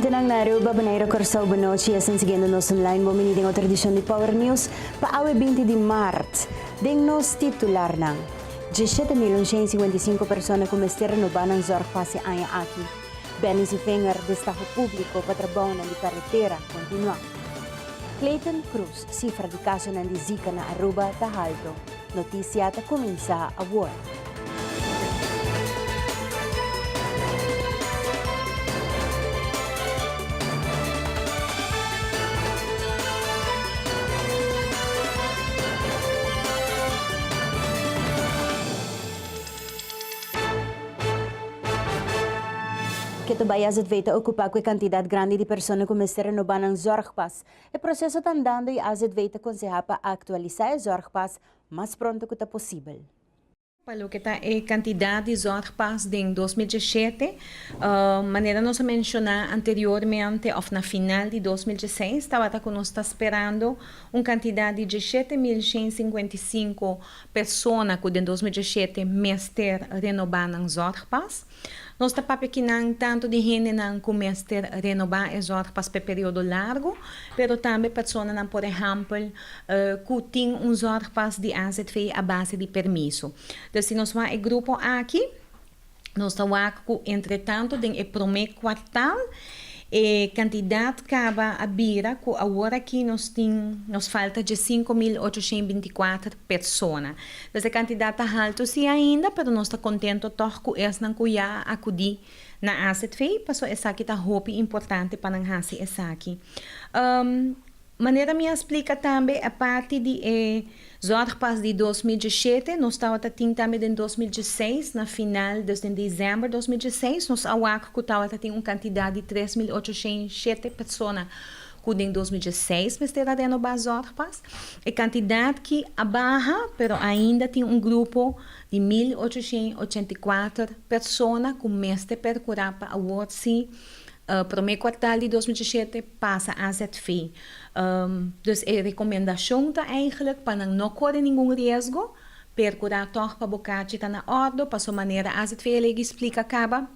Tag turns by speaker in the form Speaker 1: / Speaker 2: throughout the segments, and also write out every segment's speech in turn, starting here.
Speaker 1: Televidentenan na Aruba, Bonaire, Kòrsou, bonochi. Esnan siguiendo nos online, bon bini den otro edishon di Power News pa awe 20 di mart. Den nos titularnan, 17.155 persona ku mester renobá nan zorgpas e aña aki. Benny Zievinger, destaho públiko pa trabounan di karetera kontinuá. Clayton Cruz, sifra di kasonan di Zika na Aruba ta halto. Notisia ta kuminsá awor. Keto bai azv ta okupá ku e kantidat grandi di persona ku mester renobá nan zorgpas. E proseso ta andando i azv ta konsehá pa aktualisá e zorgpas mas pronto ku ta posibel.
Speaker 2: Pa loke ta e kantidat di zorgpas den 2017, manera nos a menshoná anteriormente òf na final di 2016 tabata ku nos ta sperando un kantidat di 17.155 persona ku den 2017 mester renobá nan zorgpas. Nos ta papia kinan tantu di hendenan ku mester renobá e zorgpas pa e periodo largu, pero tambe personanan por ehèmpel ku tin un zorgpas di AZV a base di permiso. Dus si nos wak e grupo aki, nos ta wak ku entretantu den e promé kuartal e kantidat kaba a bira ku awor aki nos tin nos falta dje 5824 persona. Dus e kantidat ta haltu si ainda, pero nos ta kontento tòg ku esnan ku ya a akudí na azv, pasobra esaki ta hopi importante pa nan hasi esaki. Manera mi a splika tambe, a parti di e Zorgpas di 2017, nos tabata tin tambe den 2016, na final, dus den desèmber 2016, nos a wak ku tabata tin un kantidat di 3807 persona ku den 2016 mester a renobá Zorgpas. E kantidat ki a baha, pero ainda tin un grupo di 1884 persona ku mester perkurá pa awor si promé kuartal di 2017 pasa azv. Dus e rekomendashon ta eigentlik pa nan no kore ningun riesgo, perkurá tòg pa bo kachi ta na òrdu, pasobra manera azv a legi splika kaba,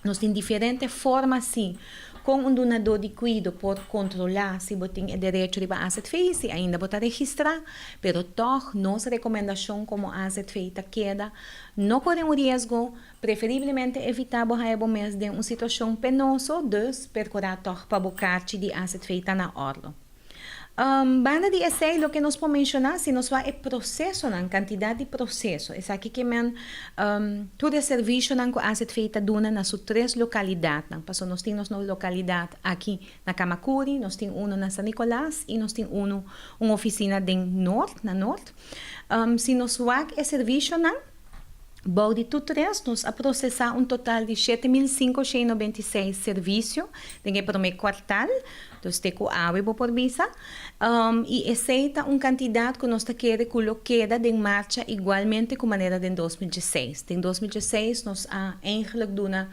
Speaker 2: Nos tin diferente forma si kon un dunadó di kuido por kontrolá si bo tin e derecho riba azv i si ainda bo ta registrá, pero tòg nos rekomendashon komo azv ta keda no kore un riesgo, preferiblemente evitá bo haña bo mes den un situashon penoso, dus perkurá tòg pa bo karchi di azv ta na òrdu. Banda di esei loke nos por menshoná si nos wak e prosesonan, kantidat di proseso, esaki ke men tur e servisionan ku azv ta duna na su tres lokalidatnan, pasobra nos tin nos lokalidat aki na Kamakuri, nos tin unu na San Nicolas i nos tin unu un ofisina den Noord, na Noord. Si nos wak e servisionan, Bou di tur tres nos a prosesá un total di 7596 servisio den e promé kuartal, dus te ku awe bo por bisa, i esei ta un kantidat ku nos ta kere ku lo keda den marcha igualmente ku manera den 2016. Den 2016 nos a eigentlik duna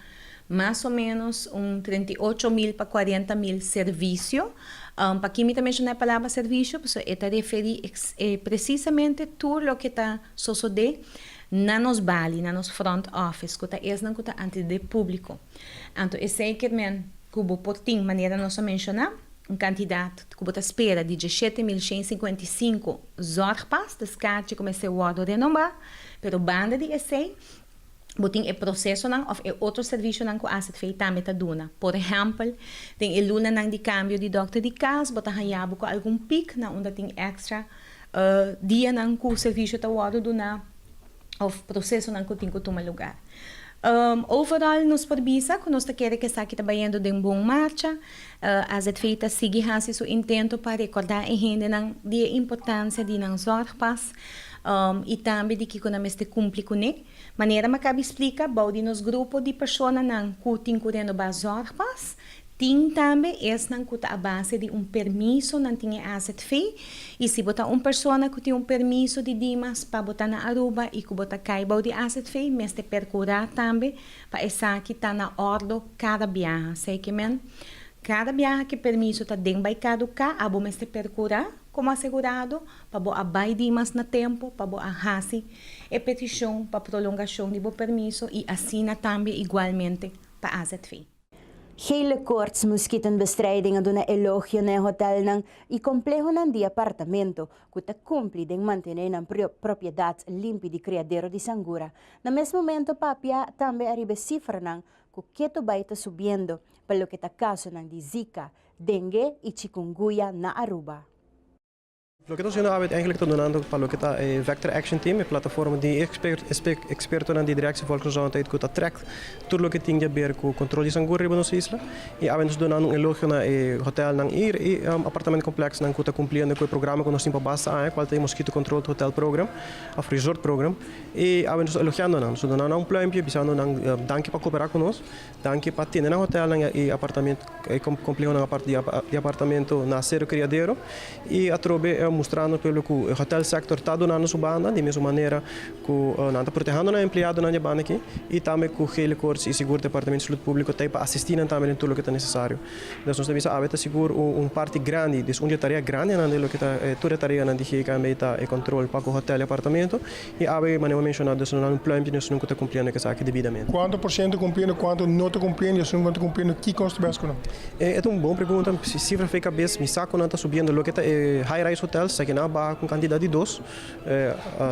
Speaker 2: mas o ménos un 38 mil pa 40 mil servisio. Pakí mi ta menshoná e palabra servisio? Pasobra e ta referí presisamente tur loke ta sosodé na nos bali, na nos front office, ku ta esnan ku ta atendé públiko. Anto esei kier men ku bo por tin, manera nos a menshoná, un kantidat ku bo ta spera di 17155 zorgpas, des karchi ku mester wòrdu renobá, pero banda di esei bo tin e prosesonan òf e otro servisionan ku azv tambe ta duna. Por ehèmpel, den e lunanan di kambio di dòkter di kas bo ta haña bo ku algun pik na unda tin èkstra dianan ku servisio ta wòrdu duná òf prosesonan ku tin ku tuma lugar. Overal nos por bisa ku nos ta kere ku esaki ta bayendo den bon marcha. Azv ta sigui hasi su intento pa rekordá e hendenan di e importansia di nan zòrgpas i tambe di kiko nan mester kumpli kuné. Manera mi a kabi splika, bou di nos grupo di personanan ku tin ku renobá zòrgpas, Tin tambe esnan ku ta a base di un permiso nan tin e azv i si bo ta un persona ku tin un permiso di Dimas pa bo ta na Aruba i ku bo ta kai bou di azv mester perkurá tambe pa esaki ta na òrdo kada biaha. Sei ke men kada biaha ku e permiso ta den bai kaduká abo mester perkurá komo asegurado pa bo a bai Dimas na tempu pa bo a hasi e petishon pa prolongashon di bo permiso i asina tambe igualmente pa azv.
Speaker 1: Gele koorts muskietenbestrijding a duna elogio na e hotelnan y complehonan di apartamento cu ta cumpli den mantene nan propiedad limpi di criadero di sangura. Na mes momento papia tambe ariba e cifranan cu keto bay ta subiendo pa loke ta casonan di Zika, Dengue y Chikungunya na Aruba.
Speaker 3: Loke nos haciendo awe eigenlijk ta dunando pa loke ta e Vector Action Team, e plataforma di expertonan di Directie Volksgezondheid cu ta track tur loke tin di haber cu control di sangura riba nos isla. Y awe nos ta dunando un elogio na e hotelnan y apartamentenkomplexnan cu ta cumpliendo cu e programa cu nos tin pa basta aña, cual ta e Mosquito Controlled Hotel Program of Resort Program. Y awe nos ta elogiando nan, nos ta dunando nan un pluimpje bisando nan danki pa coopera cu nos. Danki pa tene nan hotelnan y apartamento, e complehonan apart di apartamento na Cerro Criadero y atrobe mustrando pueblo cu e hotel sector ta dunando su banda di mesun manera cu nan ta protehando nan empleadonan di e banda aki y tambe cu Gele Koorts y sigur Departamento di Salud Publico ta ey pa asisti nan tambe den tur loke ta necesario. Dus nos ta bisa awe ta sigur un parti grandi, dus un di e tarea grandinan den loke ta tur e tareanan di GKMB ta e control pa cu hotel y apartamento. Y awe manera bo a menciona dus no nan un pluimpje di esun cu ta cumpliendo cu esaki debidamente.
Speaker 4: Cuanto por ciento cumpliendo, cuanto no ta cumpliendo y esun cu no ta cumpliendo kico nos ta bes cu nan?
Speaker 3: E ta un bon pregunta. Si cifra fe cabes mi sa cu nan ta subiendo loke ta e high rise hotels esaki nan a baha cu un cantidad di dos.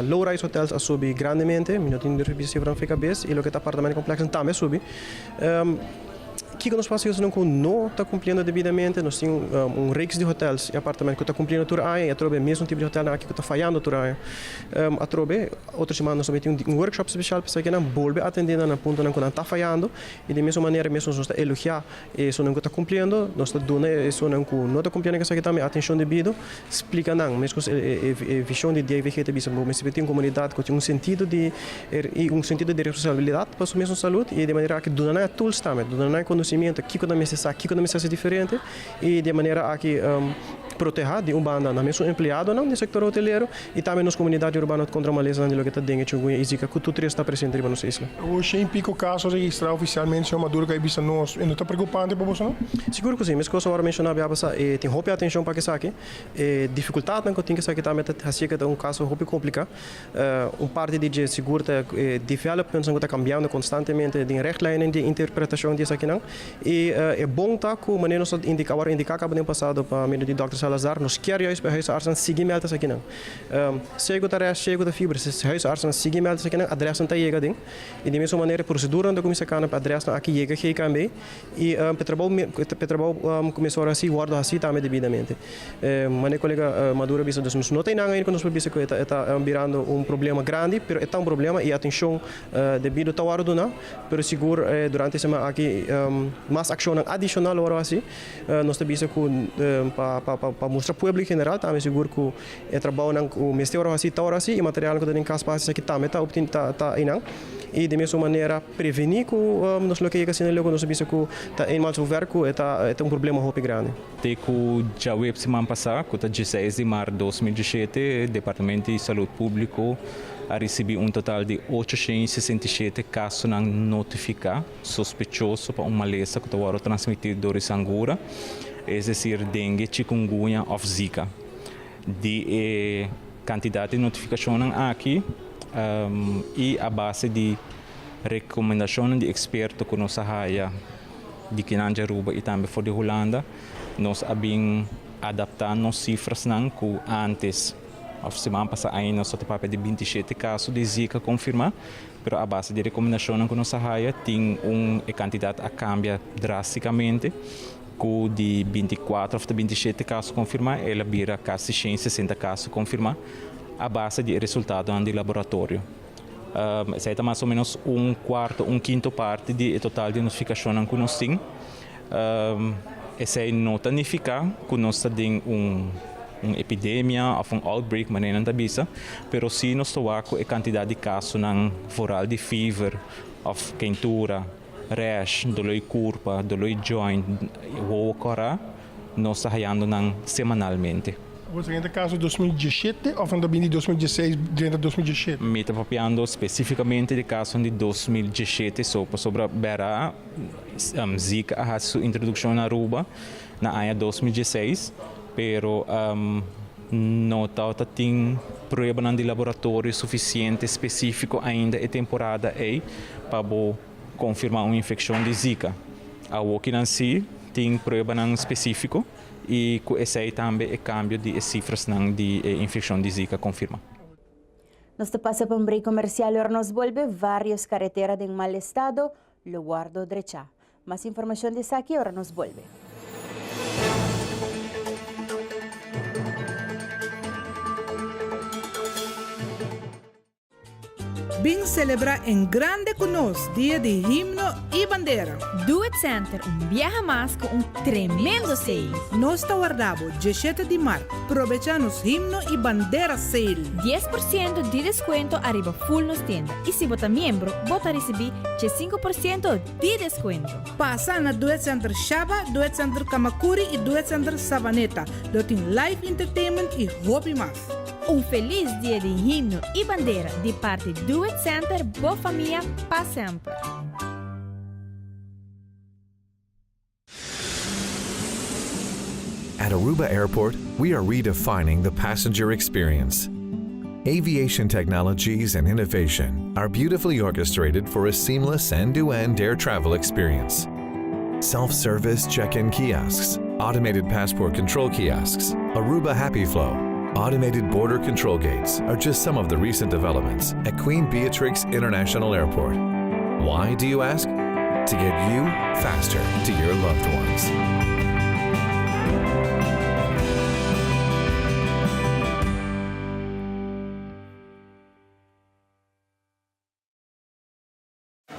Speaker 3: Low rise hotels a subi grandemente, mi no tin durf bisa cifranan fe cabes y loke ta apartamento complexnan tambe a subi. Kiko nos por hasi esnan ku no ta kumpliendo debidamente? Nos tin un reeks di hotels i apartamento ku ta kumpliendo tur aña i atrobe e mesun tipo di hotelnan aki ku ta fayando tur aña. Atrobe, otro siman nos ta meti un workshop spesial pa esaki nan bolbe atendé nan na puntonan ku nan ta fayando i di mesun manera mesun nos ta elogiá esunnan ku ta kumpliendo, nos ta duna esunnan ku no ta kumpliendo ku esaki tambe atenshon debido, splika nan meskos e vishon di DIVG ta bisa bo mester tin un komunidat ku tin un sentido di i un sentido di responsabilidat pa su mesun salud i di manera aki duna nan e tools tambe, duna nan e konosimiento kiko nan mester sa, kiko nan mester hasi diferente i di e manera aki proteha di un banda nan mesun empleadonan di sektor hotelero i tambe nos komunidat urbano kontra malesanan di loke ta dengue, chikungunya i zika ku tur tres ta presente riba nos isla.
Speaker 4: Awor shen piko kaso registrá ofisialmente, señor Maduro ka e bisa nos, e no ta preokupante pa boso no?
Speaker 3: Sigur ku si, meskos awor a menshoná bia pasá e tin hopi atenshon pa esaki, e difikultatnan ku tin ku esaki tambe ta hasié ku ta un kaso hopi kompliká. Un parti di dje sigur ta e developmentsnan ku ta kambiando konstantemente den rechtlijnen di interpretashon di esakinan. I e bon ta ku manera nos a indiká, awor a indiká kaba den pasado pa medio di dòkter Salazar, nos kier juist pa e huisartsnan sigui mèlda esakinan. Sea ku ta rèst, sea ku ta fiebre, si huisartsnan sigui mèlda esakinan, adrèsnan ta yega den. I di mesun manera e proseduranan ta kuminsá kana pa adrèsnan aki yega GKMB i pa e trabou pa e trabou kuminsá ora hasi wòrdu hasi tambe debidamente. Manera kolega Maduro a bisa dus nos no ta einan ainda ku nos por bisa ku e ta e ta birando un problema grandi pero e ta un problema i atenshon debido ta wòrdu duna pero sigur durante e siman aki mas akshonnan adishonal lo wòrdu hasi. Nos ta bisa ku pa pa pa mustra pueblo en general tambe sigur ku e trabounan ku mester wòrdu hasi ta wòrdu hasi i materialnan ku ta den kas pa hasi esaki tambe ta obteni ta ta einan. I di mesun manera prevení ku nos lo ke yega asina leu ku nos a bisa ku ta eenmaal zover ku e ta e ta un problema hopi grandi.
Speaker 5: Te ku djaweps siman pasá, ku ta dieseis di mart 2017, Departamento di Salud Públiko a risibí un total di 867 kasonan notifiká sospechoso pa un malesa ku ta wòrdu transmití dor di sangura, es desir dengue, chikungunya òf zika. Di e kantidat di notifikashonnan aki i a base di rekomendashonnan di eksperto ku nos a haya di kinan di Aruba i tambe for di Hulanda, nos a bin adaptá nos sifrasnan ku ántes òf siman pasá ainda nos ta papia di 27 kaso di Zika konfirmá, pero a base di rekomendashonnan ku nos a haya tin un e kantidat a kambia drástikamente. Ku di 24 òf ta 27 kaso konfirmá, el a bira kasi 160 kaso konfirmá a base di e resultadonan di laboratorio. Esei ta mas o ménos un kuarto, un kinto parti di e total di notifikashonnan ku nos tin. Esei no ta nifiká ku nos ta den un un epidemia òf un outbreak manera nan ta bisa, pero sí nos ta wak ku e kantidat di kasonan vooral di fever òf keintura, Rash, doló di kurpa, doló di joint, wowo kòrá, nos ta hayando nan semanalmente.
Speaker 4: Bo ta drenta kaso 2017 òf nan ta bini di 2016 drenta 2017?
Speaker 5: Mi ta papiando spesífikamente di kasonan di 2017 so, pasobra bèrda Zika a hasi su introdukshon na Aruba na aña 2016, pero no tabata tin pruebanan di laboratorio sufisiente spesífiko ainda e temporada ei pa bo konfirmá un infekshon di Zika. Awokinan si tin pruebanan spesífiko i ku esei tambe e kambio di e sifrasnan di e infekshon di Zika konfirmá.
Speaker 1: Nos ta pasa pa un break comercial ora nos bolbe varios caretera den mal estado lo wordo drecha. Mas informacion di esaki ora nos bolbe.
Speaker 6: Bin celebra en grande cu nos Dia di Himno y Bandera.
Speaker 7: Do It Center un biaha mas cu un tremendo sale.
Speaker 6: Nos ta warda bo dieshete di mart. Probecha nos Himno y Bandera Sale.
Speaker 7: 10% di descuento ariba full nos tienda y si bo ta miembro bo ta ricibi 5% di descuento.
Speaker 6: Pasa na Do It Center Shaba, Do It Center Camacuri y Do It Center Savaneta. Lo tin live entertainment y hopi mas.
Speaker 7: Un felis dia di himno y bandera di parti Do It Center bo famia pa semper.
Speaker 8: At Aruba Airport, we are redefining the passenger experience. Aviation technologies and innovation are beautifully orchestrated for a seamless end-to-end air travel experience. Self-service check-in kiosks, automated passport control kiosks, Aruba Happy Flow, automated border control gates are just some of the recent developments at Queen Beatrix International Airport. Why, do you ask? To get you faster to your loved ones.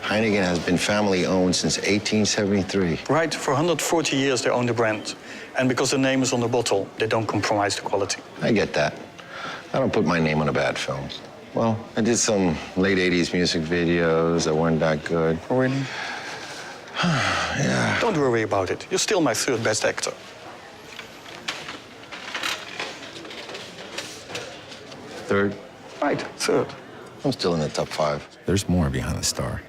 Speaker 9: Heineken has been family owned since 1873.
Speaker 10: Right, for 140 years they own the brand. And because the name is on the bottle, they don't compromise the quality.
Speaker 9: I get that. I don't put my name on a bad film. Well, I did some late 80s music videos that weren't that good.
Speaker 10: Oh, really?
Speaker 9: Yeah.
Speaker 10: Don't worry about it. You're still my third best actor.
Speaker 9: Third?
Speaker 10: Right, third.
Speaker 9: I'm still in the top five. There's more behind the star.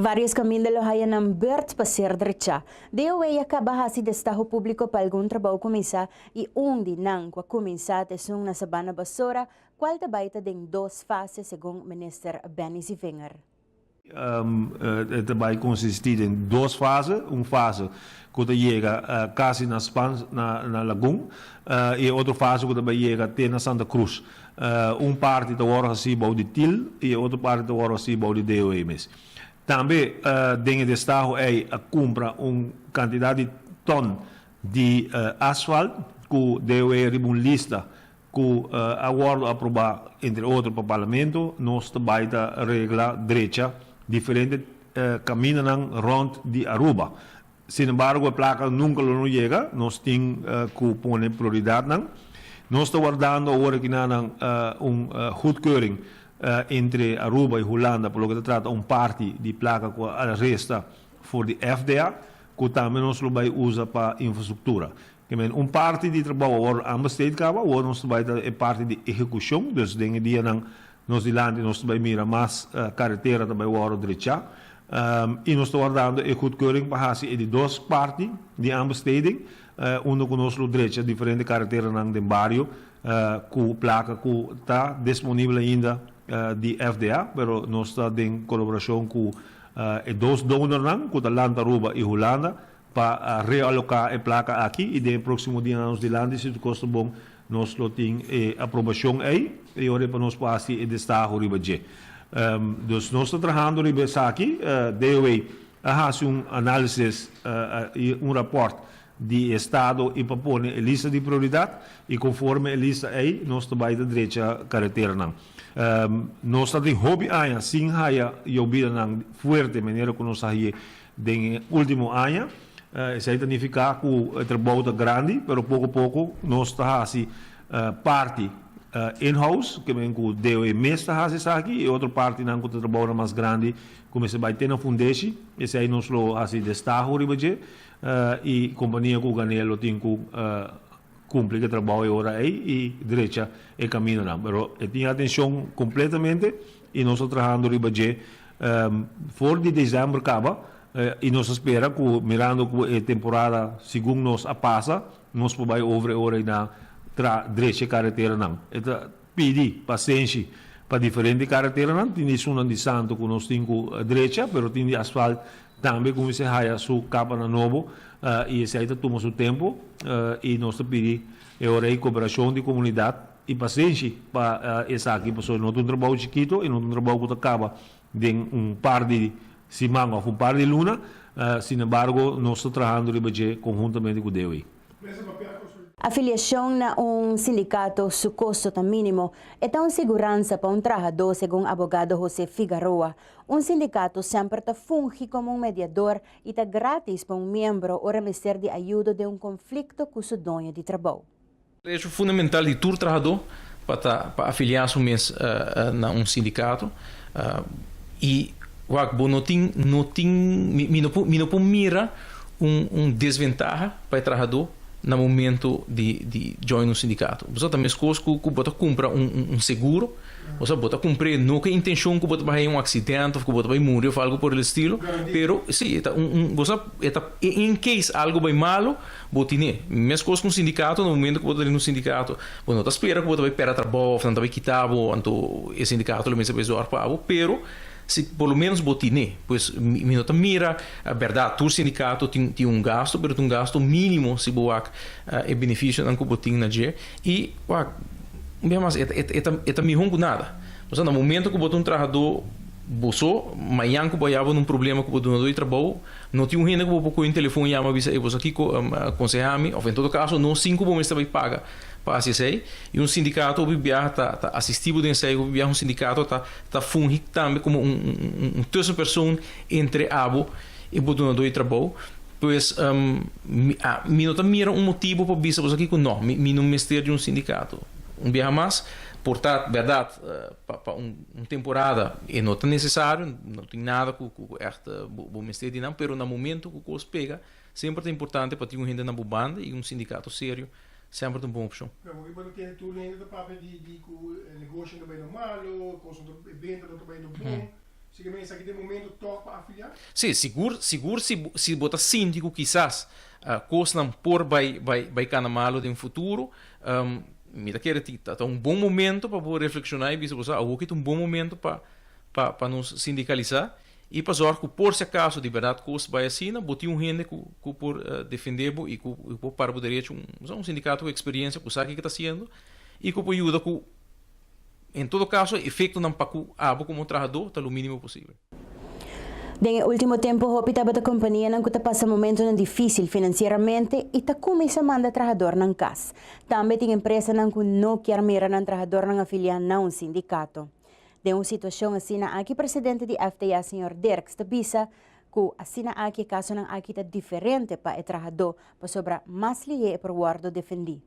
Speaker 1: Varios caminda lo haya nan beurt pa ser drecha. DOW a caba haci destaho publico pa algun trabou cuminsa y un di nan cu a cuminsa ta esun na Sabana Basora cual ta bay ta den dos fase segun Minister Benny Zievinger.
Speaker 11: E ta bai konsistí den dos fase, un fase ku ta yega kasi na Spans na Lagun i e otro fase ku ta bai yega te na Santa Cruz. Un parti ta wòrdu hasí bou di til i e otro parti ta wòrdu hasí bou di DOE mes. Tambe den e destaho ei a kumpra un kantidat di tòn di asfalt ku DOE riba un lista ku a wòrdu aprobá entre otro pa Parlamento, nos ta bai ta regla drecha diferente kamindanan rònt di Aruba. Sin embargo e plaka nunka lo no yega, nos tin ku pone prioridatnan. Nos ta wardando awor aki nan un goedkeuring entre Aruba i Hulanda pa loke ta trata un parti di plaka ku a resta for di FDA ku tambe nos lo bai usa pa infrastruktura. Ke men un parti di trabou awor aanbesteed kaba, awor nos ta bai ta e parti di ehekushon, dus den e dianan nos dilanti nos ta bai mira mas karetera ta bai wòrdu drechá i nos ta wardando e goedkeuring pa hasi e di dos parti di aanbesteding unda ku nos lo drecha diferente kareteranan den bario ku plaka ku ta disponibel ainda di FDA, pero nos ta den kolaborashon ku e dos donornan ku ta Land Aruba i Hulanda pa realoká e plaka aki i den e próksimo dianan nos dilanti si tur kos ta bon. nos lo tin e aprobashon ei i ora pa nos por hasi e destaho riba dje. Dus nos ta trahando riba esaki. DOW a hasi un análisis i un rapòrt di e estado i pa pone e lista di prioridat i konforme e lista ei nos ta bai ta drecha kareteranan. Nos ta tin hopi aña sin haya yobidanan fuerte manera ku nos a haye den e último aña. Esei ta nifiká ku e trabou ta grandi pero poko poko nos ta hasi parti in-house, ke men ku DOE mes ta hasi esaki i otro partinan ku ta trabounan mas grandi ku mester bai te na fundeshi. Esei nos lo hasi destaho riba dje. I kompania ku gan'é lo tin ku kumpli ku e trabou e ora ei i drecha e kaminonan. Pero e tin atenshon kompletamente i nos ta trahando riba dje for di desèmber kaba i nos ta spera ku mirando ku e temporada segun nos a pasa nos por bai over e ora ei na tra drecha e kareteranan. E ta pidi pasenshi pa diferente kareteranan. Tin di esunnan di santu ku nos tin ku drecha pero tin di asfalt Tambe kuminsá haya su kapanan nobo i esei ta tuma su tempu i nos ta pidi e ora ei koperashon di komunidat i pasenshi pa esaki pasobra no ta un trabou chikito i no ta un trabou ku ta kaba den un par di siman òf un par di luna, sinembargo nos ta trahando riba dje konhuntamente ku DOE.
Speaker 1: Afiliashon na un sindikato su kosto ta mínimo, e ta un siguransa pa un trahadó segun abogado José Figaroa. Un sindikato semper ta fungi komo un mediador i ta grátis pa un miembro ora mester di ayudo den un konflikto ku su doño di trabou.
Speaker 12: Derecho fundamental di tur trahadó pa ta pa afiliá su mes na un sindikato i wak bo no tin no tin mi no por mi no por mira un un desventaha pa e trahadó na momento di di join un sindikato. Pasobra ta meskos ku ku bo ta kumpra un un seguro. Osea, bo ta kumpr'é no ku e intenshon ku bo ta bai haña un aksidente òf ku bo ta bai muri òf algu por el estilo, pero sí, e ta un, un, bo sa, e ta in case algu bai malu, bo tin'é. Meskos ku un sindikato, na momento ku bo ta den un sindikato, bo no ta spera ku bo ta bai pèrdè trabou òf nan ta bai kita bo, anto e sindikato lo mester bai zòrg pa bo, pero si por lo ménos bo tin'é. Pues mi mi no ta mira, bèrdat tur sindikato tin tin un gasto, pero ta un gasto mínimo si bo wak e benefisionan ku bo tin na dje i wak, Un bia mas, e ta, e ta, e ta mihó ku nada. Pasobra na momento ku bo ta un trahadó bo so, mañan ku bo a yaba un problema ku bo dunadó di trabou, no tin un hende ku bo por kohe un telefon yama i bisa, ey, bo sa kiko, konsehá mi, òf en todo kaso, no sin ku bo mester bai paga pa hasi esei. I un sindikato hopi biaha ta, ta asistí bo den esei, hopi biaha un sindikato ta, ta fungi tambe komo un, un, un tussenpersoon entre abo i bo dunadó di trabou. Pues, mi, a, mi no ta mira un motibu pa bisa bo sa kiko, no, mi, mi no mester di un sindikato. Un biaha mas, por ta bèrdat, pa, pa un, un temporada e no ta nesesario, no tin nada ku, ku ègt bo, bo mester di nan, pero na momento ku kos pega, semper ta importante pa tin un hende na bo banda i un sindikato serio semper ta un bon opshon.
Speaker 4: Pero bo ta tende tur hende ta papia di, di ku e negoshi no ta bayendo malo, kos no ta, e benta no ta bayendo bon. Si ke men esaki ta e momento tòg pa afiliá?
Speaker 12: Sí, sigur, sigur si si bo ta sinti ku kisas kosnan por bai bai bai kana malu den futuro, mi ta kere ti ta un bon momento pa bo reflekshoná i bisa bo sa awoki ta un bon momento pa pa pa nos sindikalisá i pa zòrg ku por si akaso di bèrdat kos bai asina bo tin un hende ku ku por defendé bo i ku por para bo derecho, un sindikato ku eksperiensia ku sa kiko ta hasiendo i ku por yuda ku En todo caso, e efectonan pa cu abo como trahador ta lo minimo posibel.
Speaker 1: Den e ultimo tempo hopi tabata companianan cu ta pasa momentonan dificil financieramente y ta cuminsa manda trahadornan cas. Tambe tin empresanan cu no kier mira nan trahadornan afilia na un sindicato. Den un situacion asina aki presidente di FTA señor Dirks ta bisa cu asina aki e casonan aki ta diferente pa e trahador pasobra mas lihe e por wordo defendi.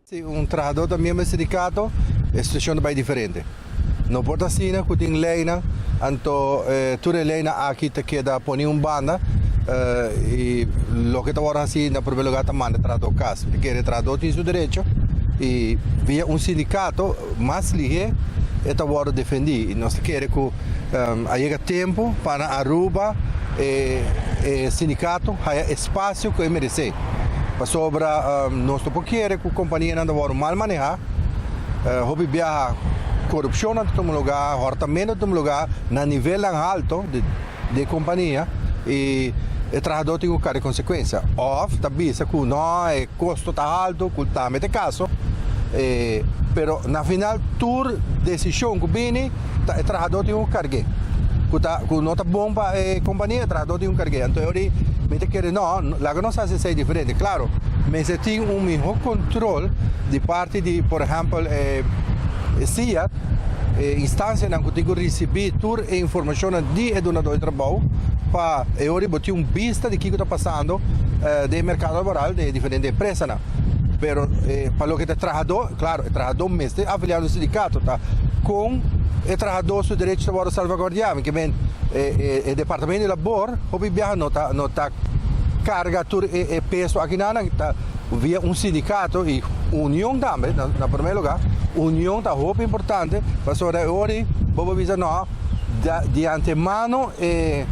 Speaker 13: Si un trahadó ta miembro di sindikato, e situashon ta bai diferente. No por ta asina ku tin leinan, anto tur e leinan aki ta keda poni un banda i loke ta wòrdu hasi na primer lugá ta manda e trahadó kas. Mi ta kere e trahadó tin su derecho i via un sindikato mas lihé e ta wòrdu defendí. I nos ta kere ku a yega tempu pa na Aruba e sindikato haya espasio ku e meresé. Pasobra nos no por kere ku kompanianan ta wòrdu mal manehá. Hopi biaha korupshonnan ta tuma lugá, hòrtamentu ta tuma lugá na nivelnan halto di e kompania i e trahadó tin ku kari konsekuensia. Òf ta bisa ku no e kosto ta haltu, ku tambe ta e kaso. Pero na final tur desishon ku bini ta e trahadó tin ku karg'é. Ku ta ku no ta bon pa e kompania e trahadó tin ku karg'é. Anto e ora mi ta kere no, laga nos hasi esei diferente. Klaro, mester tin un mihó kontrol di parti di por ehèmpel e SIAD, e instansianan ku tin ku risibí tur e informashonnan di e dunadó di trabou pa e ora bo tin un bista di kiko ta pasando den e merkado laboral den e diferente empresanan. Pero pa loke ta e trahadó, klaro, e trahadó mester afiliá na un sindikato, ta kon e trahadó su derecho ta wòrdu salvaguardiá. Mi ke men e departamento di labor hopi biaha no ta no ta karga tur e peso akinan, ta via un sindikato i union tambe na promé lugá, union ta hopi importante pasobra e ora ei bo por bisa no di antemano e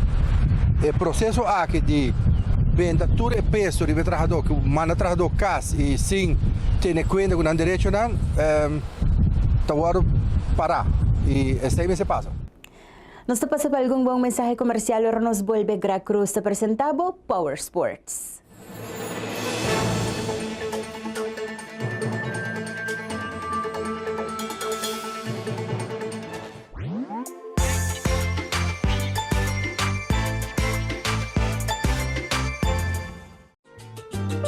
Speaker 13: proseso aki di benta tur e peso riba e trahadó ku manda trahadó kas i sin tene kuenta ku nan derechonan ta wòrdu pará i esei mester pasa.
Speaker 1: Nos ta pasa pa algun bon mensahe komersial ora nos bolbe Greg Cruz ta presenta bo Power Sports.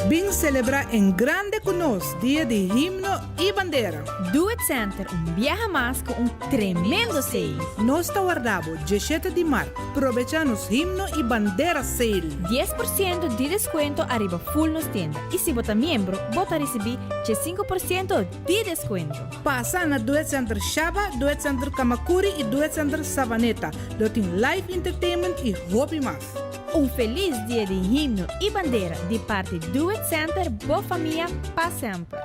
Speaker 6: Bin celebra en grande cu nos Dia di Himno y Bandera.
Speaker 7: Do It Center un biaha mas cu un tremendo sale.
Speaker 6: Nos ta warda bo dieshete di mart. Probecha nos Himno y Bandera Sale.
Speaker 7: 10% di descuento ariba full nos tienda y si bo ta miembro bo ta ricibi 5% di descuento.
Speaker 6: Pasa na Do It Center Shaba, Do It Center Camacuri y Do It Center Savaneta. Lo tin live entertainment y hopi mas.
Speaker 7: Un feliz dia di himno y bandera di parti Do It Center, bo famia pa semper.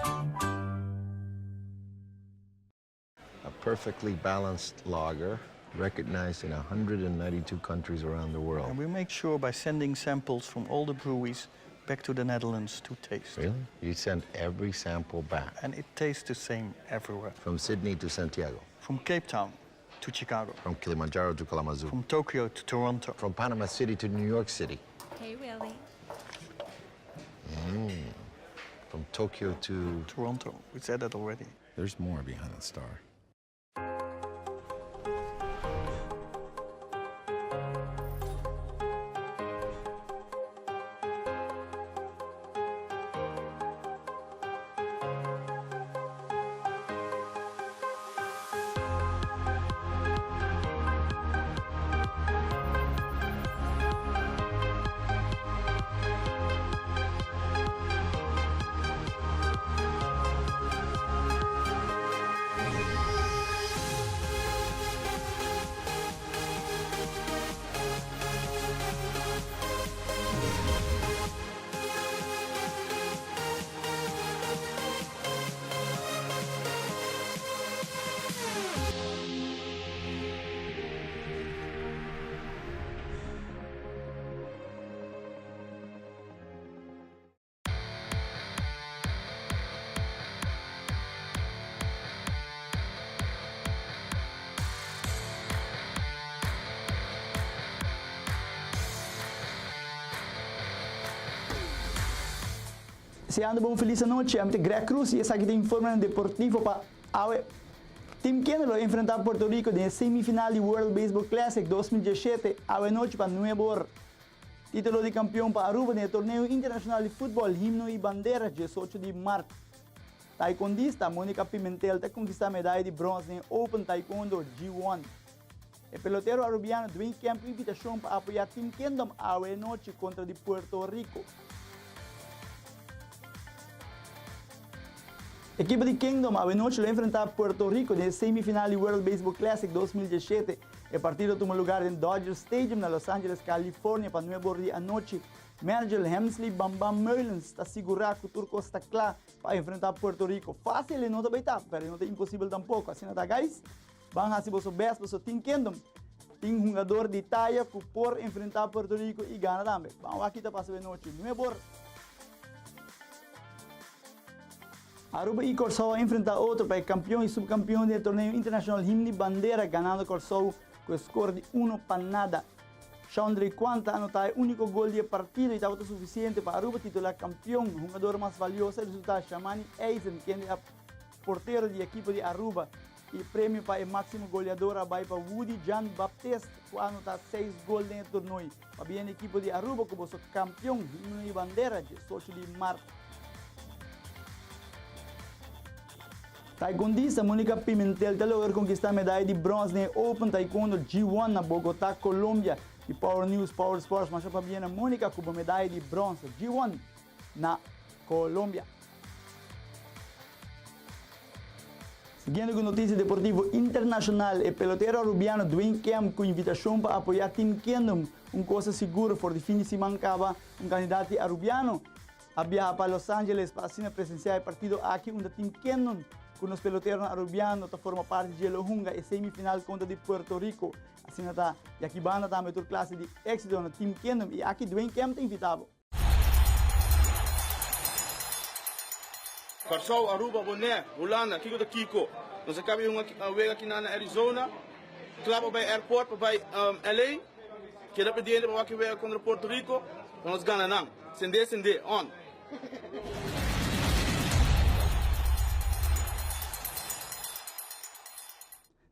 Speaker 9: A perfectly balanced lager recognized in 192 countries around the world.
Speaker 10: And we make sure by sending samples from all the breweries back to the Netherlands to taste.
Speaker 9: Really? You send every sample back?
Speaker 10: And it tastes the same everywhere.
Speaker 9: From Sydney to Santiago?
Speaker 10: From Cape Town to Chicago.
Speaker 9: From Kilimanjaro to Kalamazoo.
Speaker 10: From Tokyo to Toronto.
Speaker 9: From Panama City to New York City.
Speaker 7: Hey, Willie.
Speaker 9: Mm. From Tokyo to...
Speaker 10: Toronto. We said that already.
Speaker 9: There's more behind the star.
Speaker 14: Seando bo un felis anochi, ami ta Greg Cruz y esaki ta informenan deportivo pa awe. Team Kende lo enfrenta Puerto Rico den e semifinal di World Baseball Classic 2017 awe anochi pa nuebe or. Titulo di campeon pa Aruba den e torneo internacional di futbol Himno y Bandera 18 di mart. Taekwondista Monica Pimentel ta conquista medaya di brons den e Open Taekwondo G1. E pelotero Arubiano Dwayne Kemp invitacion pa apoya Team Kingdom awe nochi contra di Puerto Rico. Ekipo di Kingdom awe nochi lo enfrenta Puerto Rico den e semifinal di World Baseball Classic 2017. E partido a tuma lugar den Dodger Stadium na Los Angeles, California pa nuebe or di anochi. Manager Hemsley Bam Bam Meulens ta sigura cu tur cos ta cla pa enfrenta Puerto Rico. Facil e no ta bay ta, pero e no ta imposibel tampoco. Asina ta guys. Ban hasi boso best paso tin Kingdom tin hungador di taya cu por enfrenta Puerto Rico y gana tambe. Ban wak kita pasa benochi. Nuebor. Aruba y Corsou a enfrenta otro pa e campeon y subcampeon den e torneo internacional Himni Bandera ganando Corsou cu e score di uno pa nada. Shaundrey Quant a anota e unico gol di e partido y tabata suficiente pa Aruba titula campeon. Hungador mas valioso a resulta Shamani Eisen kende a. portero di ekipo di Aruba. E premio pa e máksimo goleador a bai pa Woody Jan Baptist ku a anotá seis gol den e tornoi. Pabien di ekipo di Aruba ku boso kampion Himno y Bandera diesocho di mart. Taekwondista Monica Pimentel ta logra konkistá medaya di brons den e Open Taekwondo G1 na Bogotá, Colombia. Di Power News, Power Sports, masha pabien na Monica ku bo medaya di brons G1 na Colombia. Siguiendo ku notisia deportivo internashonal, e pelotero arubiano Dwayne Kemp ku invitashon pa apoyá Team Kingdom, un kosa sigur for di fin di siman kaba un kandidat di arubiano a biaha pa Los Angeles pa asina presensiá e partido aki unda Team Kingdom ku nos peloteronan arubiano ta forma parti dje lo hunga e semifinal kontra di Puerto Rico. Asina ta di aki banda tambe tur klase di éksito na Team Kingdom i aki Dwayne Kemp ta invitá bo.
Speaker 15: Kòrsou, Aruba, Bonaire, Hulanda, kiko ta kiko? Nos a kaba di hunga wega kinan na Arizona, kla pa bai airport pa bai LA, keda pendiente pa wak e wega kontra Puerto Rico, pa nos gana nan. Sende, sende, on!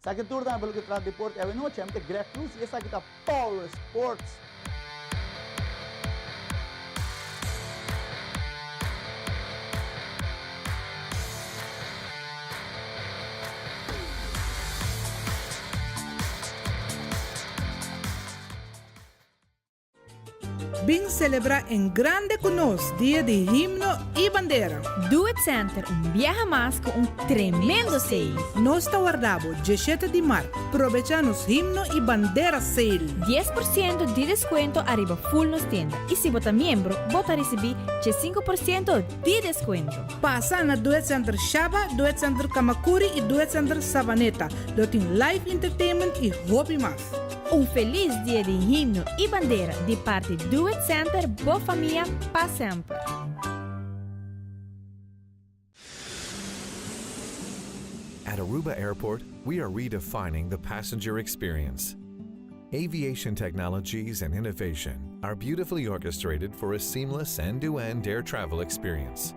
Speaker 14: Sa ke tur ta pa loke trata deporte awe nochi, ami ta Greg Cruz y esaki ta Power Sports.
Speaker 6: Bin celebra en grande cu nos Dia di Himno y Bandera.
Speaker 7: Do It Center un biaha mas cu un tremendo sale.
Speaker 6: Nos ta warda bo dieshete di mart. Probecha nos Himno y Bandera Sale.
Speaker 7: 10% di descuento ariba full nos tienda y si bo ta miembro bo ta ricibi 15% di descuento.
Speaker 6: Pasa na Do It Center Shaba, Do It Center Camacuri y Do It Center Savaneta. Lo tin live entertainment y hopi mas.
Speaker 7: Un felis dia di himno y bandera di parti Do It Center bo famia pa semper.
Speaker 8: At Aruba Airport, we are redefining the passenger experience. Aviation technologies and innovation are beautifully orchestrated for a seamless end-to-end air travel experience.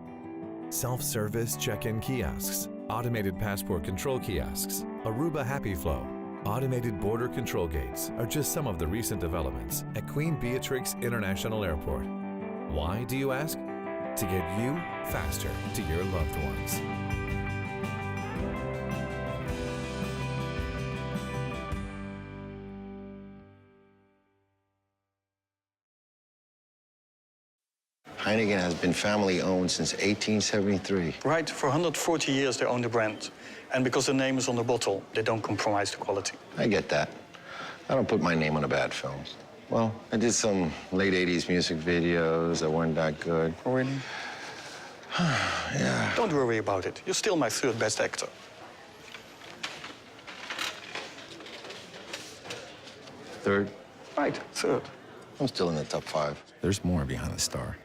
Speaker 8: Self-service check-in kiosks, automated passport control kiosks, Aruba Happy Flow, automated border control gates are just some of the recent developments at Queen Beatrix International Airport. Why, do you ask? To get you faster to your loved ones.
Speaker 9: Heineken has been family owned since 1873.
Speaker 10: Right, for 140 years they own the brand. And because the name is on the bottle, they don't compromise the quality.
Speaker 9: I get that. I don't put my name on a bad film. Well, I did some late 80s music videos that weren't that good.
Speaker 10: Oh, really?
Speaker 9: yeah.
Speaker 10: Don't worry about it. You're still my third best actor.
Speaker 9: Third?
Speaker 10: Right, third.
Speaker 9: I'm still in the top five. There's more behind the star.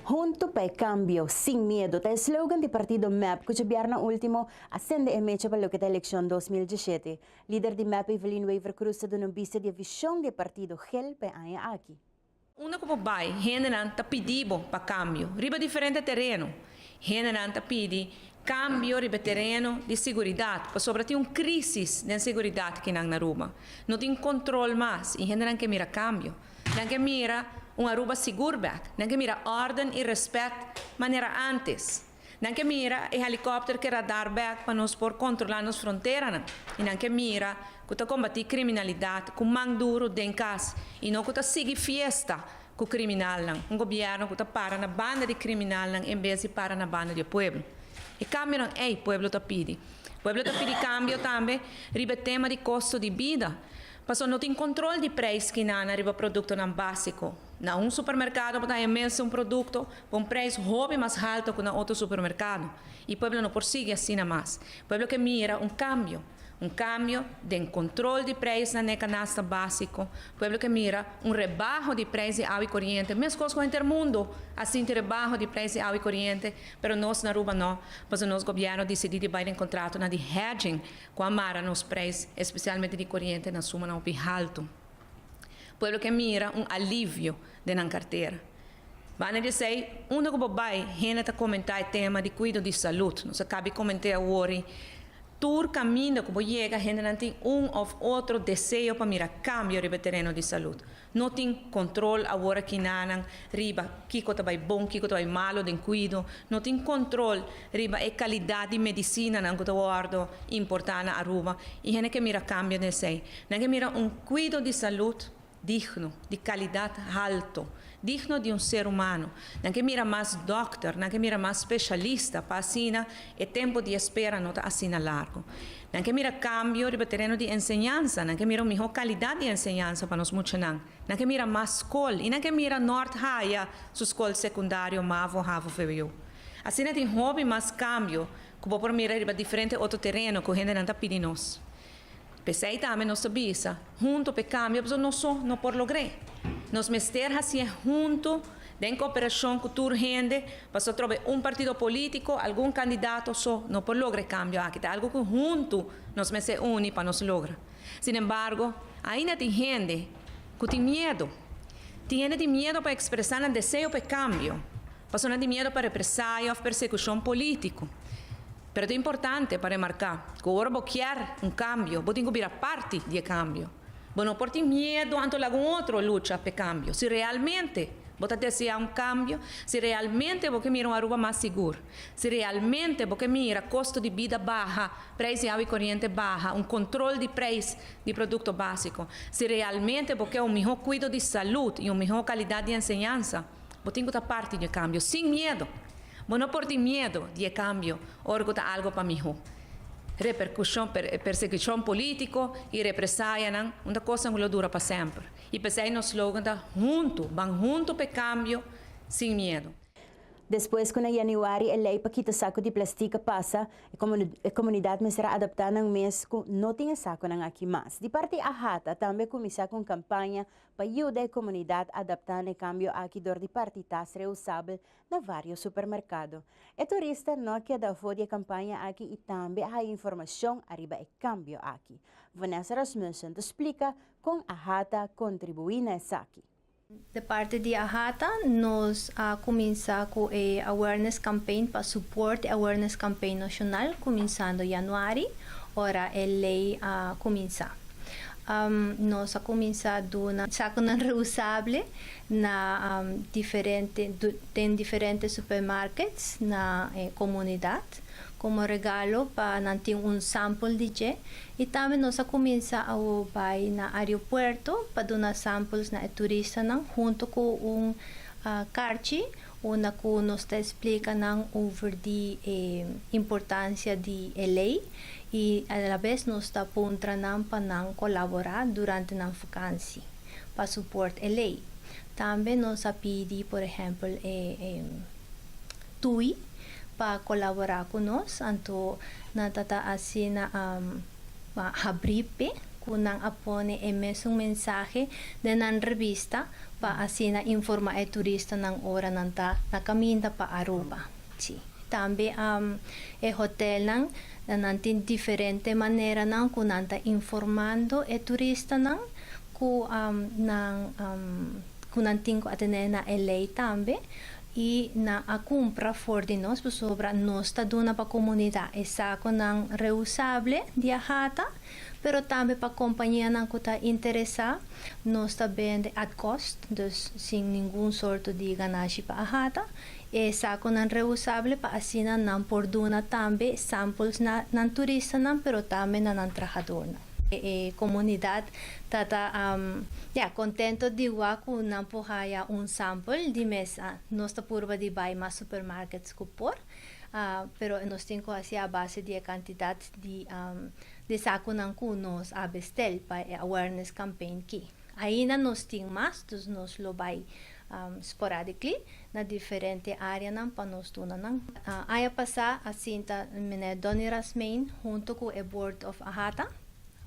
Speaker 1: Hunto pa e cambio, sin miedo ta e slogan di partido mep cu djabièrnè ultimo a sende e mecha pa loke ta eleccion 2017. Lider di mep Evelyn Wever-Croes ta duna un bista di e vision di e partido gel pa e aña aki.
Speaker 2: Unda ku bo bai, hendenan ta pidi bo pa kambio riba diferente tereno. Hendenan ta pidi Cambio riba tereno di seguridad, pasobra tin un crisis den seguridad akinan na Aruba. No tin control mas y hendenan ke mira cambio. Nan ke mira un Aruba sigur bek. Nan ke mira orden y respet manera antes. Nan ke mira e helicopter ke radar bek pa nos por controla nos fronteranan. Y nan ke mira cu ta combati criminalidad cu man duro den cas y no cu ta sigui fiesta cu criminalnan, un gobierno cu ta para na banda di criminalnan en bes di para na banda di e pueblo. E cambionan ey pueblo ta pidi. Pueblo ta pidi cambio tambe riba e tema di costo di bida, pasobra no tin control di prijs kinana riba productonan basico. Na un supermercado bo ta haya mesun producto pa un prijs hopi mas halto cu na otro supermercado. Y pueblo no por sigui asina mas. Pueblo ke mira un cambio. Un cambio den control di prijsnan na e canasta basico. Pueblo ke mira un rebaho di prijs di awa y coriente, mescos cu henter mundo a sinti rebaho di prijs di awa y coriente, pero nos na Aruba no, pasobra nos gobierno dicidi di bay den contratonan di hedging cu a mara nos prijs, especialmente di coriente, na sumanan hopi halto. Pueblo ke mira un alivio den nan cartera. Banda di esey, unda cu bo bay, hende ta comenta e tema di cuido di salud. Nos a cabi comente awor y Tur kaminda ku bo yega hendenan tin un òf otro deseo pa mira kambio riba e tereno di salud. No tin kontrol awor aki nanan riba kiko ta bai bon, kiko ta bai malo den kuido. No tin kontrol riba e kalidat di medisinanan ku ta wòrdu importá na Aruba i hende ke mira kambio den esei. Nan ke mira un kuido di salud digno, di kalidat halto, digno di un ser humano. Nan ke mira mas dòkter, nan ke mira mas speshalista pa asina e tempu di espera no ta asina largu. Nan ke mira kambio riba tereno di enseñansa, nan ke mira un mihó kalidat di enseñansa pa nos muchanan. Nan ke mira mas skol i nan ke mira Nort haya su skol sekundario, mavo, havo, vwo. Asina tin hopi mas kambio ku bo por mira riba diferente otro tereno ku hendenan ta pidi nos. P'esei tambe nos ta bisa, huntu p'e kambio pasobra nos so no por logr'é. Nos mester hasié huntu den koperashon ku tur hende pasobra atrobe un partido polítiko, algun kandidato so no por logra e kambio aki. Ta algu ku huntu nos mester uni pa nos logra. Sinembargo, ainda tin hende ku tin miedu. Tin hende tin miedu pa ekspresá nan deseo pa e kambio pasobra nan tin miedu pa represaya òf persekushon polítiko. Pero ta importante pa remarká ku ora bo kier un kambio, bo tin ku bira parti di e kambio. Bo no por tin miedu anto laga un otro lucha p'e kambio. Si realmente bo ta deseá un kambio, si realmente bo ke mira un Aruba mas sigur, si realmente bo ke mira kosto di bida baha, preis di awa i koriente baha, un kontrol di preis di produkto básiko, si realmente bo ke un mihó kuido di salud i un mihó kalidat di enseñansa, bo tin ku ta parti di e kambio sin miedu. Bo no por tin miedu di e kambio ora ku ta algu pa mihó. Reperkushon, persekushon polítiko i represayanan un ta kosnan ku lo dura pa semper. I p'esei nos slogan ta Huntu, ban huntu p'e kambio sin miedu.
Speaker 1: Despues ku na yanüari e lei pa kita saku di plastik a pasa, e komunidat mester a adaptá nan mes ku no tin e sakunan aki mas. Di parti AHATA tambe a kuminsá ku un kampaña pa yuda e komunidat adaptá na e kambio aki dor di parti tas reusabel na varios supermercado. E turista no a keda afó di e campaña aki y tambe a haya informacion ariba e cambio aki. Vanessa Rasmussen ta splica con AHATA a contribui na esaki.
Speaker 16: De parti di AHATA nos a cuminsa cu e awareness campaign pa support e awareness campaign nacional cuminsando januari ora e ley a cuminsa. Nos a cuminsa duna saconan reusable na diferente den diferente supermarkets na e comunidad como regalo pa nan tin un sample di dje y tambe nos a cuminsa awo bay na aeropuerto pa duna samples na e turistanan hunto cu un carchi unda cu nos ta explica nan over di e importancia di e ley y alabes nos ta puntra nan pa nan colabora durante nan vakantie. pa support e ley. Tambe nos a pidi por ehempel e TUI pa colabora cu nos, anto nan ta ta asina habri p'e cu nan a pone e mesun mensahe den nan revista pa asina informa e turistanan ora nan ta na caminda pa Aruba. Si. Tambe e hotelnan nan tin diferente maneranan cu nan ta informando e turistanan ku nan ku nan tin ku atené na e lei tambe. Y nan a cumpra for di nos pasobra nos ta duna pa comunidad e saconan reusable di AHATA, pero tambe pa companianan cu ta interesa nos ta bende at cost, dus sin ningun sorto di ganashi pa AHATA, e saconan reusable pa asina nan por duna tambe samples na nan turistanan pero tambe na nan trahadornan. E comunidad ta ta ya contento di wak cu nan por haya un sample di mes. Nos ta purba di bay mas supermarkets cu por, pero nos tin cu haci a base di e cantidad di di saconan cu nos a bestel pa e awareness campaign ki. Ainda nos tin mas, dus nos lo bay sporadically na diferente areanan pa nos duna nan. Aña pasa a sinta meneer Donny Rasmijn hunto cu e board of AHATA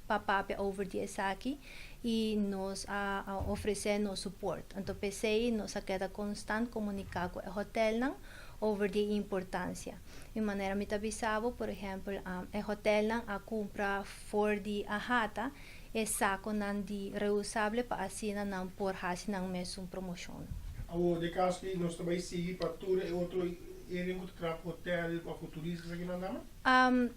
Speaker 16: pa papia over di esaki y nos a ofrece nos support. Anto p'esey nos a keda constant comunica cu e hotelnan over di e importancia. Y manera mi ta bisa bo, por ehempel, e hotelnan a cumpra for di AHATA e saconan di reusable pa asina nan por haci nan mesun promocion.
Speaker 4: Awor, den caso di nos ta bay sigui pa tur e otro area cu ta traha cu hotel of cu turista esaki nan dama?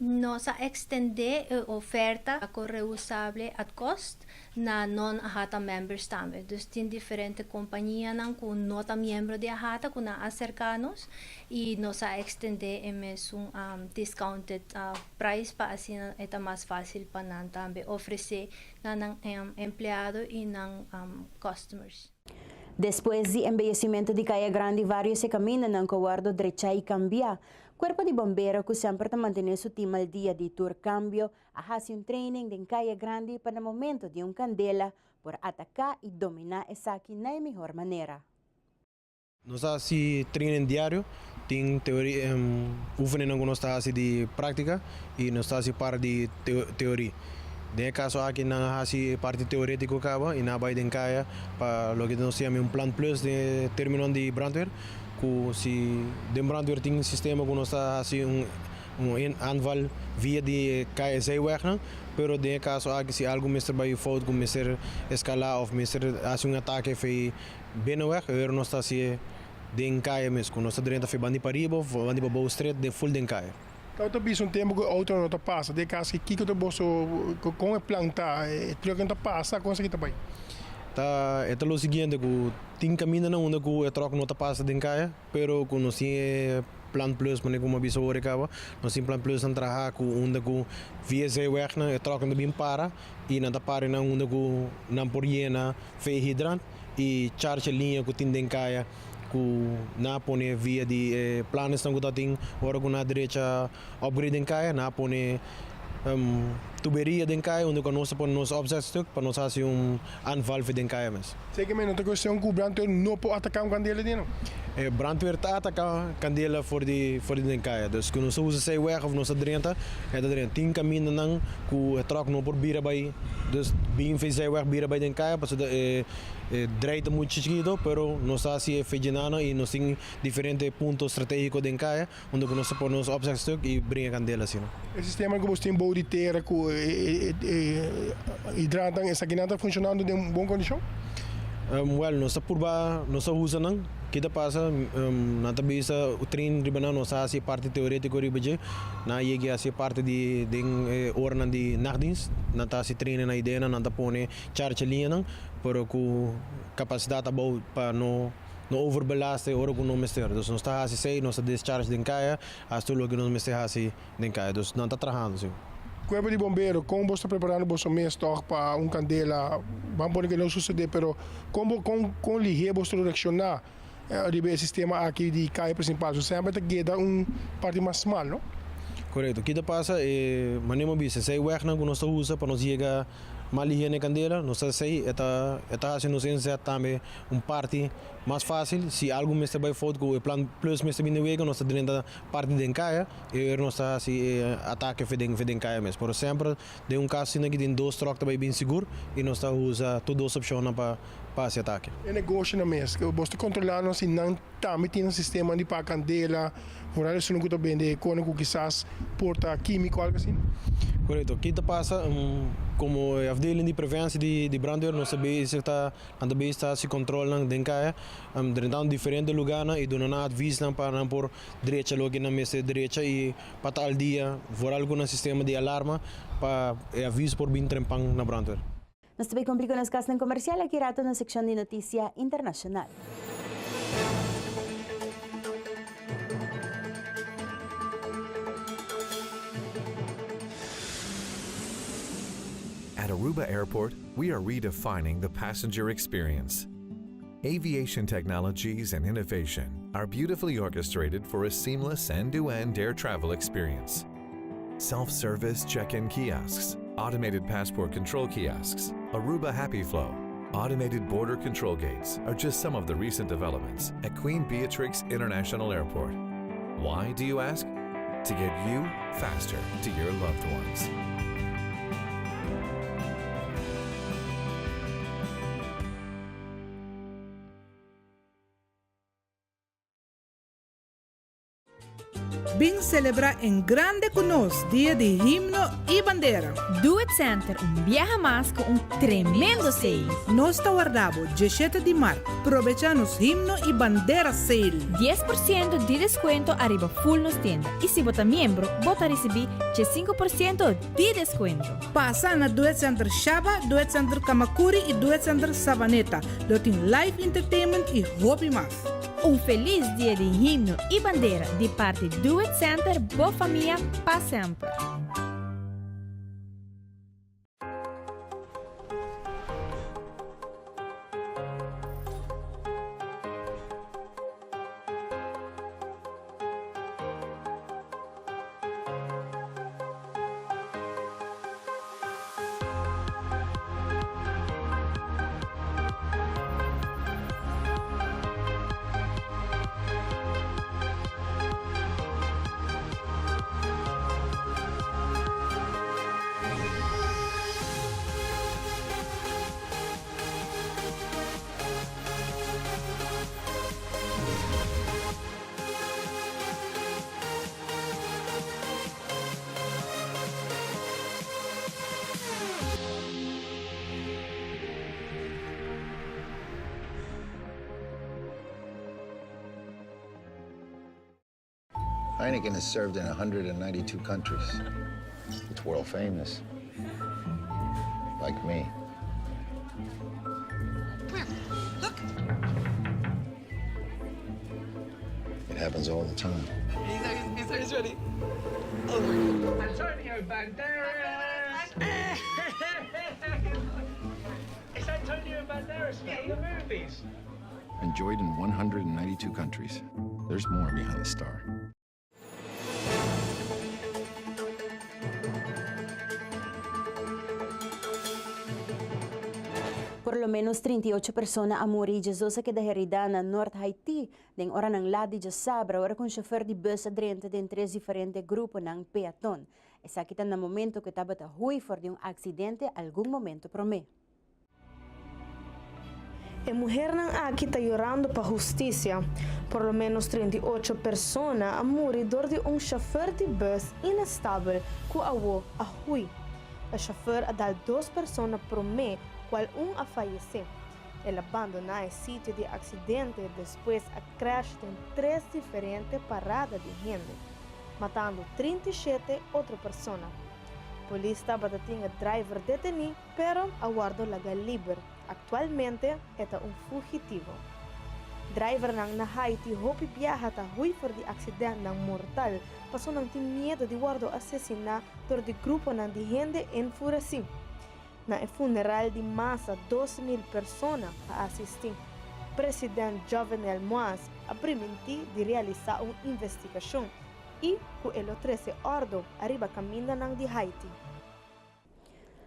Speaker 16: Nos a extende e oferta saco reusable at cost na non AHATA members tambe. Dus tin diferente companianan cu no ta miembro di AHATA cu nan a acerca nos y nos a extende e mesun discounted Prijs pa asina e ta mas fácil pa nan tambe ofresé na nan empleado i nan customers.
Speaker 1: Despues di embeyecimento di Caya Grandi varios e camindanan cu a wordo drecha y cambia. Cuerpo di Bombero cu semper ta mantene su team al dia di tur cambio a haci un training den Caya Grandi pa na momento di un candela por ataca y domina esaki na e mihor manera.
Speaker 3: Nos ta hasi training diario, tin teoria, oefeningan ku nos ta hasi di práktika i nos ta hasi par di teoria. Den e kaso aki nan a hasi e parti teorétiko kaba i nan a bai den kaya pa loke nos ta yama un plan plus den e términonan di brandweer, ku si den brandweer tin sistema ku nos ta hasi un un aanval via di e kaya zijwegnan, pero den e kaso aki si algu mester bai fout ku mester eskalá òf mester hasi un atake fei Binnenweg, eur nos ta hacié den caye mes, cu nos ta drenta fe bandi pariba of bandi pabou stret den full den caye.
Speaker 4: Tawata bisa un tempo cu e auto no ta pasa den cas, kico ta boso, con e plan ta, e truck no ta pasa, con esaki ta bay?
Speaker 3: Ta, e ta lo siguiente, cu tin camindanan unda cu e truck no ta pasa den caye, pero cu nos tin e plan plus, manera cu mi a bisa ora e caba, nos tin plan plus nan traha cu unda cu via zeewegnan e trucknan ta bin para y nan ta para nan unda cu nan por yena fe hydrant. y charge e liña cu tin den caya cu nan a pone via di e planesnan cu ta tin ora cu nan a drecha upgrade den caya nan a pone tuberia den caya unda cu nos ta pone nos opzetstuk pa nos haci un aanvalve den caya mes.
Speaker 4: Zeker men no ta cuestion cu brandweer no por ataca un candela di no.
Speaker 3: E brandweer ta ataca candela for di for di den caya dus cu nos ta usa zijweg of nos ta drenta e ta drenta tin camindanan cu e truck no por bira bay dus bin via zijweg bira bay den caya pasobra e E drei ta muchu chikito, pero nos ta hasi e fejenano i nos tin diferente punto strategico den kaya unda ku nos ta pone nos opzegstuk i bringa kandela asina.
Speaker 4: E sistema ku bos tin bou di tera ku e hidrantan esakinan ta funshonando den bon kondishon?
Speaker 3: Wèl, nos ta purba, nos ta usa nan. Ki ta pasa, nan ta bisa train riba nan, nos ta hasi e parti teoretiko riba dje. Nan a yega hasi e parti di den e oranan di nachtdienst, nan ta hasi training na ideanan, nan ta pone charcha liñanan, pero ku kapasidat abou pa no no overbelast e ora ku no mester. Dus nos ta hasi esei, nos ta discharge den kaya, hasi tur loke nos mester hasi den kaya. Dus nan ta trahando si.
Speaker 4: Kuerpo di bombero, kon bos ta preparando boso mes tòg pa un kandela? Ban pone ke no susedé, pero kon bo kon kon lihé bos ta lo reakshoná riba e sistema aki di kaya prinsipal? So semper ta keda un parti mas smal, no?
Speaker 3: Korekto. Ki ta pasa, e manera mi a bisa, esei wègnan ku nos ta usa pa nos yega Mal higiene candela, nos ta esey, e ta e ta haci nos inzet tambe un parti mas facil, si algo mester bay fout cu e plan plus mester bini wega nos ta drenta parti den caya y nos ta haci e atake fe den fe den caya mes, pero semper den un caso asina aki tin dos truck ta bay bin sigur y nos ta usa tur dos opcionnan pa.
Speaker 17: pa hasi atake.
Speaker 4: E negoshonan mes, bo ta kontrolá nan si nan tambe tin un sistema di paga kandela, vooral esun ku ta bende kone ku kisas por ta kímiko algu asina?
Speaker 17: Korekto. Ki ta pasa, komo e afdeling di preventie di brandweer nos ta bezig ta nan ta bezig ta hasi kontrolnan den kaya, drentando diferente lugarnan i duna nan advisnan pa nan por drecha loke nan mester drecha i pa ta al dia, vooral ku nan sistema di alarma pa e aviso por bin trempan na brandweer.
Speaker 1: Nos ta bay cumpli cu nos casnan comercial aki rato na seccion di noticia internacional.
Speaker 8: At Aruba Airport, we are redefining the passenger experience. Aviation technologies and innovation are beautifully orchestrated for a seamless end-to-end air travel experience. Self-service check-in kiosks, automated passport control kiosks, Aruba Happy Flow, automated border control gates are just some of the recent developments at Queen Beatrix International Airport. Why, do you ask? To get you faster to your loved ones.
Speaker 6: Bin celebra en grande cu nos Dia di Himno y Bandera.
Speaker 7: Do It Center un biaha mas cu un tremendo sale.
Speaker 6: Nos ta warda bo dieshete di mart. Probecha nos Himno y Bandera Sale.
Speaker 7: 10% di descuento ariba full nos tienda y si bo ta miembro bo ta ricibi 15% di descuento.
Speaker 6: Pasa na Do It Center Shaba, Do It Center Camacuri y Do It Center Savaneta. Lo tin live entertainment y hopi mas.
Speaker 7: Un felis dia di himno y bandera di parti Do It Center, bo famia pa semper.
Speaker 9: Heineken has served in 192 countries. It's world famous. Like me.
Speaker 18: Where? Look.
Speaker 9: It happens all the time.
Speaker 18: He's, he's, he's ready. Oh my God. Antonio Banderas!
Speaker 19: it's Antonio Banderas from the movies.
Speaker 9: Enjoyed in 192 countries. There's more behind the star.
Speaker 1: Por lo menos 38 persona a muri y 12 a keda herida na Nort Haiti den oranan lat di djasabra ora cu un chofer di bus a drenta den tres diferente gruponan peaton. Esaki ta na momento cu e tabata huy for di un accidente algun momento prome.
Speaker 20: E muhernan aki ta yorando pa husticia. Por lo menos 38 persona a muri dor di un chofer di bus inestabel cu awo a hui. E chofer a dal dos persona prome cual un a fayece. El a bandona e sitio di accidente despues a crash den tres diferente parada di hende, matando 37 otro persona. Polis tabata tin e driver deteni pero a wordo laga liber. Actualmente e ta un fugitivo. Drivernan na Haiti hopi biaha ta hui for di accidentnan mortal paso nan tin miedo di wordo asesina dor di gruponan di hende enfureci. Na e funeral di masa 2000 persona a asisti. President Jovenel Moise a priminti di realisa un investigacion y cu e lo trece ordo ariba camindanan di Haiti.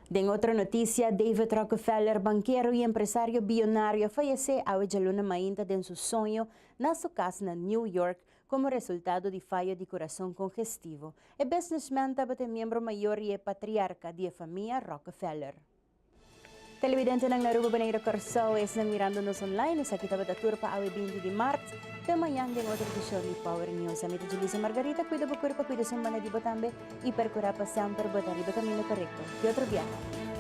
Speaker 1: Den otro noticia, David Rockefeller, bankero y empresario biyonario a fayece awe djaluna mainta den su soño na su cas na New York como resultado di fayo di curason congestivo. E businessman tabata e miembro mayor y e patriarca di e famia Rockefeller. Televidentenan na Aruba, Bonaire, Kòrsou, esnan mirando nos online, esaki tabata tur pa awe 20 di mart. Te mañan den otro edishon di Power News. Ami ta Julissa Margarita, kuida bo kurpa, kuida esun banda di bo tambe i perkurá pa semper bo ta riba kaminda korekto. Te otro biaha.